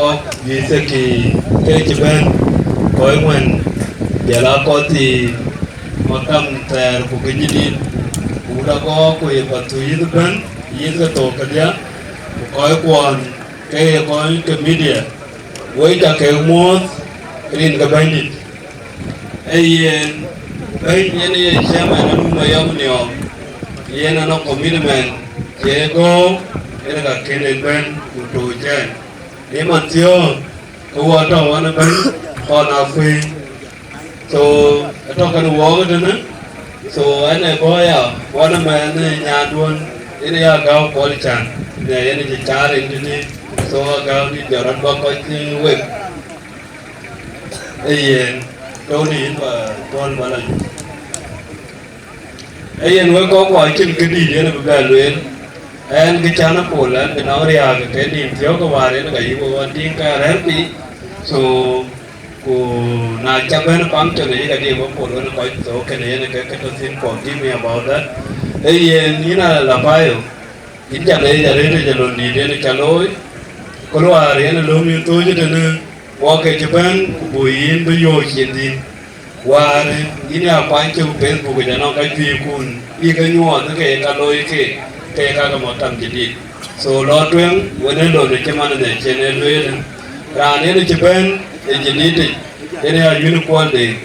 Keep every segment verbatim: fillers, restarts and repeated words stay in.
Kɔc juëc thekï ke cï bɛ̈n, kɔc ŋuɛ̈n, jɔl aa kɔc thii maktam thɛɛr ku ke jidit, ku wut Agɔɔk ku ye Pathuyith ëbɛ̈n, yith ke thok kedhie, ku kɔckuɔn ke ye kɔc ke media, wek ca kek muɔ̈ɔ̈th rin ke Bɛ̈nydït. Ee yen, bɛ̈ny yen ye chairman ë Mum Ayɔm Niɔɔm, yen anɔŋ commitment, cie gɔ̈u, yen ka kën en bɛ̈n ku toc ɛn. Ë man thiɔ̈ɔ̈ŋ, ke wɔ tɔ̈ ɣɔn ëbɛ̈n, ɣɔn akuëëny. So, atɔ̈ kën wɔɔk ëtënë, so, ɛn ë bɔ̈ ya, ɣɔn ëmɛn ë nyanduön, yen ya Agäu Kuɔl Can, ne yen cï caar en tëtï, so, Agäu dït jɔt rɔt bä kɔc wek. Ee yen, tɔ̈u në yïn ba Paul ba lɔ yïn. Ee yen, wek kɔc kuɔ acïn këdït yen bï bɛ lueel, ɛn kë can ë Paul ɛn bï nɔm riääk ke nïn thiɔ̈k ke wäär yen ka yï wek ɣɔn tïŋ ke rɛ̈ɛ̈r piny. So, ku na ca bɛ̈n pam tënë yïk adï bä Paul wën kɔc, so kënë yen ke ke tɔ̈ thïn, forgive me about that. Ee yen, yïn ala la payo. Yïn ca leec arëët ë jɔl lon dïït yen ca looi, ku luaar yen ë löm yïn thööc ëtënë, wɔ ke cï bɛ̈n ku bï yïn bï yöök cin thïn. Wäär yïn ya kuany cök Facebook ëc anɔŋ ka juëckun bï ke nyuɔɔth ke ye ka looi ke, ke ye ka ke maktam jadid. So lɔ tueŋ wën ë lon ë cï man ënë cïn ë lueel. Raan yen ë cï bɛ̈n ë jadid yic, yen ya yïn kuɔlde,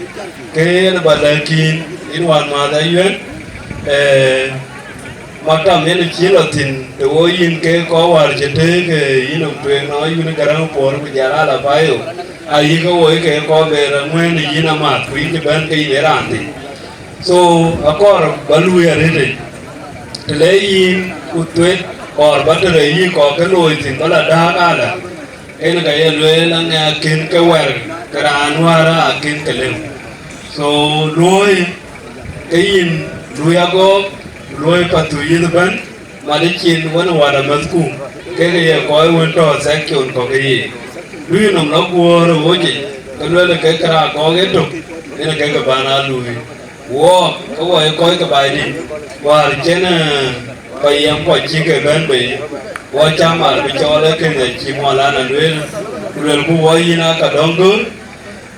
ke yen bä lɛ̈k yïn, yïn wään mäth ayuɛ̈n, ee, maktam yen cï lɔ thïn, të wo yïn ke kɔc wäär cï tëëk, ee, yïn nɔm tueŋ nɔn yïn Gäräŋ Puɔ̈r ku jɔl ala payo, ayï ke woi ke kɔc bɛ rɔt ŋuɛ̈ɛ̈n ë yïn amath, ku yïn cï bɛ̈n ke yïn ë raan thïn. So akɔɔr bä luui arëët ëc, të le yïn ku thuet, kɔɔr bä tëde yï kɔc ke looi thïn bä la dääk ala, en ka ye lueel aŋɛ akën ke wɛ̈r ke raan wäär akën ke lëu. So luöi ke yïn, luöi Agɔɔk, luöi Pathuyith ëbɛ̈n, mat ë cin wën ë wat amɛthku, kek ye kɔc wën tɔ̈ section kɔ̈k ë yiic. Luui nɔm lɔ guöör ë wocic, ke lueel ke kërɛɛc Agɔɔk etök, en ke ke bän aa luui. Wɔɔk ke wɔ ye kɔc ke Baidït, wäär cïn, ee, payam kɔc cï ke bɛ̈n bei, wɔ cä mal bï cɔɔl ee kënë cï muɔl an, alueel, ku luelku wɔ yïn aa ka dɔ̈ŋ göör,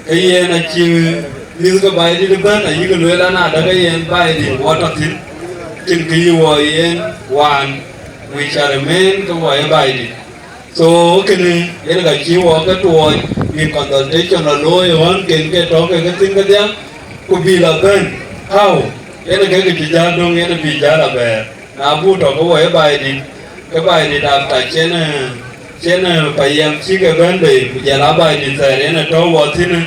ke yen acï mïth ke Baidït ëbɛ̈n ayï ke lueel an, adäk ee yen Baidït wɔ tɔ̈ thïn, cïn kë yï wɔ yen waan, we shall remain ke wɔ ye Baidït. So kënë yen ka cï wɔ ke tuɔɔc bï consultation lɔ looi ɣɔn ken ke tɔ̈ ke ke thïn kedhie, ku bï lɔ bɛ̈n. How? Yen ke ke cï jäl döŋ yen bï jäl abɛɛr. Na buk tɔ̈ ke wɔ ye Baidït, ke Baidït after cïn, ee, cïn, ee, payam cï ke bɛ̈n bei, ku jɔl a Baidït thɛɛr yen ë tɔ̈ wɔ thïn,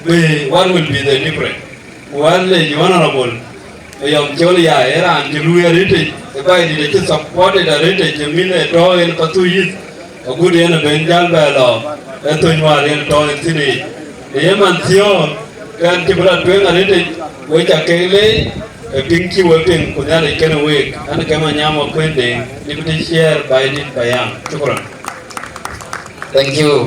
bï, what will be the difference? Ku wään lec Honorable Ayɔm Col ya, ee raan cï luui arëët ëc, ë Baidït acï supported arëët ëc, ë min ë tɔ̈ en Pathuyith, agut yen ë ben jäl bɛ lɔ ë thöny wäär yen tɔ̈ en thïn yic. Në ye man thiɔ̈ɔ̈k, ke ɣɛn cï bï rɔt tueŋ arëët ëc, wek ca kek leec, ë piŋ cï we piŋ, ku Nhialic kenë week, ɣɛn ke Manyama Kuënde, Deputy Chair Baidït Payam. Shukran. Thank you.